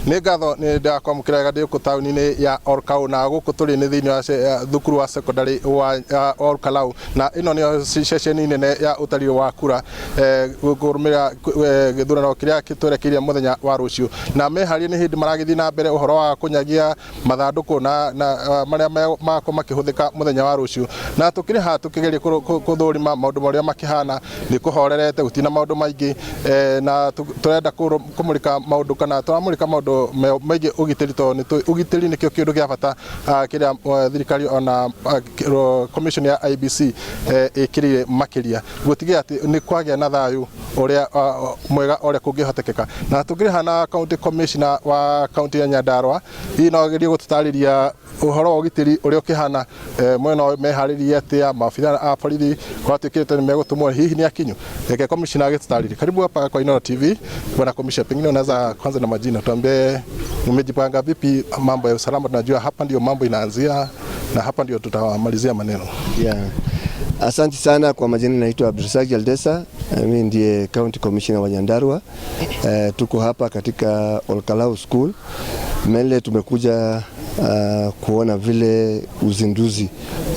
Nĩ ngatho nĩ ndakwamũkĩra wega ndĩ gũkũ taũni-inĩ ya Olkalou, na gũkũ tũrĩ nĩ thĩinĩ wa thukuru wa secondary wa Olkalou, na ĩno nĩyo ceceni nene ya ũtari wa kura kũrũmĩrĩra gĩthurano kĩrĩa twerekeire mũthenya wa rũciũ. Na meharĩria nĩ hĩndĩ maragĩthiĩ na mbere ũhoro wa kũnyagia mathandũkũ na marĩa magakorwo makĩhũthĩka mũthenya wa rũciũ. Na tũkĩrĩ haha tũkĩgeria kũthũrima maũndũ marĩa makĩhana, nĩ kũhorerete, gũtirĩ na maũndũ maingĩ, na tũrenda kũmũrĩka maũndũ kana tũramũrĩka maũndũ megiĩ ũgitĩri, tondũ ũgitĩri nĩkĩo kĩndũ kĩa bata kĩrĩa thirikari ona commission ya IEBC ĩkĩrĩire makĩria gũtigĩrĩra atĩ nĩ kwagĩa na thayũ ũrĩa mwega ũrĩa kũngĩhotekeka. Na tũkĩrĩ haha na county commissioner wa county ya Nyandarua, hihi no agerie gũtũtarĩria ũhoro wa ũgitĩri ũrĩa ũkĩhana mwena ũyũ, meharĩrie atĩa, maabitha a borithi kwatuĩkĩte nĩ megũtũmwo, hihi nĩ akinyu? Reke commissioner agĩtũtarĩrie. Karibu hapa kwa Inooro TV, bwana commissioner. Pengine unaweza kwanza na majina, tuambie mmejipanga vipi mambo ya usalama? Tunajua hapa ndio mambo inaanzia na hapa ndio tutamalizia maneno. Yeah. Asante sana. Kwa majina naitwa Abdulrazak Jaldesa, mimi ndiye County Commissioner wa Nyandarua. Tuko hapa katika Olkalou School. Mele tumekuja kuona vile uzinduzi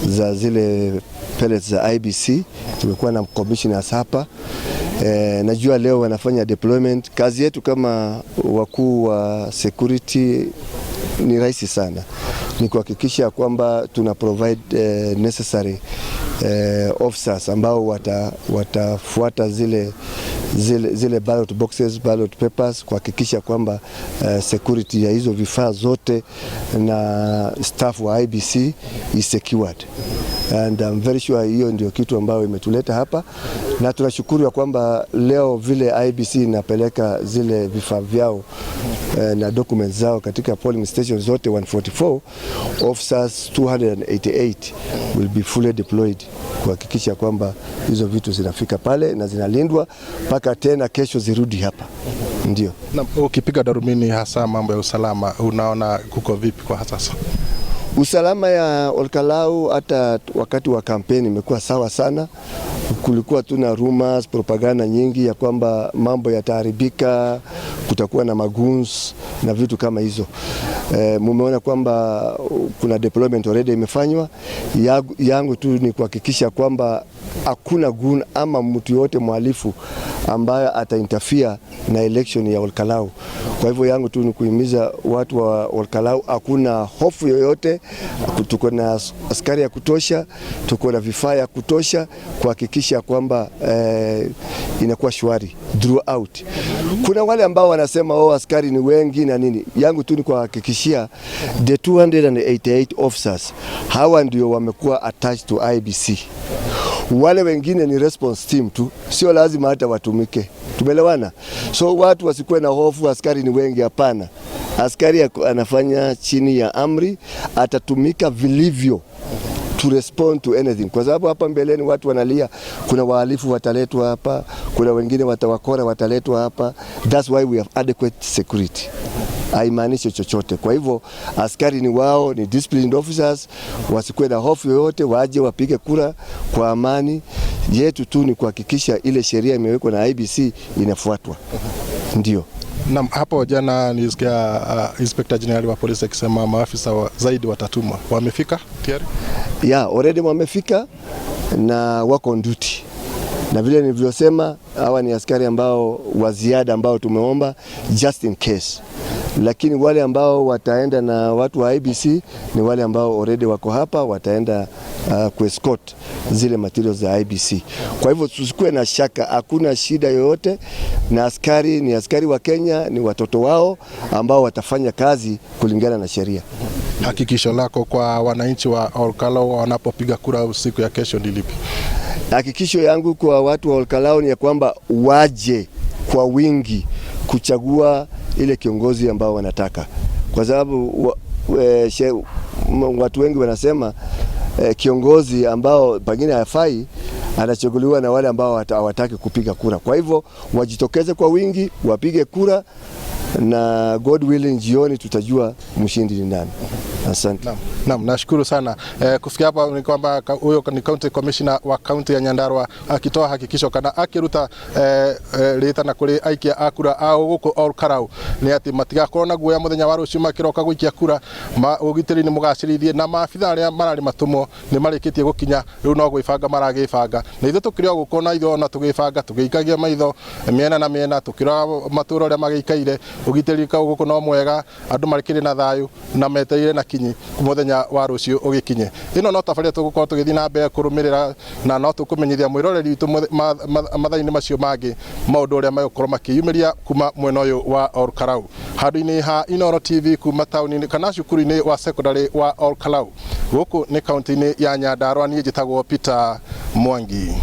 za zile pellets za IEBC. Tumekuwa na commissioners hapa. Najua leo wanafanya deployment. Kazi yetu kama wakuu wa security ni rahisi sana, ni kuhakikisha kwamba tuna provide necessary officers ambao watafuata zile ballot boxes, ballot papers, kuhakikisha kwamba security ya hizo vifaa zote na staff wa IEBC is secured, and I'm very sure hiyo ndio kitu ambayo imetuleta hapa, na tunashukuru ya kwamba leo vile IEBC inapeleka zile vifaa vyao na documents zao katika polling stations zote 144, officers 288 will be fully deployed kuhakikisha kwamba hizo vitu zinafika pale na zinalindwa mpaka tena kesho zirudi hapa. Ndio. Na ukipiga darubini hasa mambo ya usalama, unaona kuko vipi kwa sasa? Usalama ya Olkalou hata wakati wa kampeni imekuwa sawa sana. Kulikuwa tuna rumors, propaganda nyingi ya kwamba mambo yataharibika, kutakuwa na magoons na vitu kama hizo. Mumeona kwamba kuna deployment already imefanywa. Yangu tu ni kuhakikisha kwamba hakuna goon ama mtu yote mhalifu ambaye atainterfere na election ya Olkalou. Kwa hivyo yangu tu ni kuhimiza watu wa Olkalou, hakuna hofu yoyote, tuko na askari ya kutosha, tuko na vifaa ya kutosha kuhakikisha kwamba inakuwa shwari throughout. Kuna wale ambao wanasema, "Oh, askari ni wengi" na nini. Yangu tu ni kuhakikishia the 288 officers hawa ndio wamekuwa attached to IEBC. Wale wengine ni response team tu, sio lazima hata watumike. Tumeelewana? So watu wasikuwe na hofu, askari ni wengi. Hapana, askari anafanya chini ya amri, atatumika vilivyo to respond to anything, kwa sababu hapa mbeleni watu wanalia, kuna wahalifu wataletwa hapa, kuna wengine watawakora wataletwa hapa. That's why we have adequate security, haimaanishi chochote. Kwa hivyo askari ni wao, ni disciplined officers, wasikuwe na hofu yoyote, waje wapige kura kwa amani. Yetu tu ni kuhakikisha ile sheria imewekwa na IEBC inafuatwa, ndio. Naam, hapo jana nilisikia Inspector General wa polisi akisema maafisa zaidi watatumwa. Wamefika tayari? Yeah, already wamefika na wako on duty, na vile nilivyosema, hawa ni askari ambao wa ziada ambao tumeomba just in case, lakini wale ambao wataenda na watu wa IEBC ni wale ambao already wako hapa, wataenda kuescort zile materials za IEBC. Kwa hivyo tusikuwe na shaka, hakuna shida yoyote, na askari ni askari wa Kenya, ni watoto wao ambao watafanya kazi kulingana na sheria. Hakikisho lako kwa wananchi wa Olkalou wanapopiga kura usiku ya kesho ni lipi? Hakikisho yangu kwa watu wa Olkalou ni ya kwamba waje kwa wingi kuchagua ile kiongozi ambao wanataka, kwa sababu watu wengi wanasema kiongozi ambao pengine hafai anachaguliwa na wale ambao hawataki kupiga kura. Kwa hivyo wajitokeze kwa wingi wapige kura. Na God willing, jioni tutajua mshindi ni nani. Asante. Naam, nashukuru sana. Kufikia hapa ni kwamba huyo ni county commissioner wa county ya Nyandarua akitoa hakikisho kana akiruta ritana kuri aikia a kura a guku Olkalou ni ati matigakorwo na guoya muthenya wa rucio makiroka guikia kura. Ugitiri ni mugacirithie na maabitha aria marari matumwo ni marikitie gukinya, riu no gwibanga maragibanga, na ithuĩ tukiri o guku na ithuĩ ona tugibanga tugĩikagia maitho mĩena na mĩena, tukĩrora matũra ũrĩa magĩikaire. Ũgitĩri kau gũkũ no mwega, andũ marĩkĩrĩ na thayũ na metereire na kinyi mũthenya wa rũciũ ũgĩkinye. Ĩno no tabarĩra tũgũkorwo tũgĩthiĩ na mbere kũrũmĩrĩra, na no tũkũmenyithia mwĩroreri witũ mathaa-inĩ macio mangĩ maũndũ ũrĩa megũkorwo makĩyumĩria kuma mwena ũyũ wa Olkalou. Handũ-inĩ ha Inooro TV, kuma taũni-inĩ kana cukuru-inĩ wa secondary wa Olkalou, gũkũ nĩ kaunti-inĩ ya Nyandarua, niĩ njĩtagwo Peter Mwangi.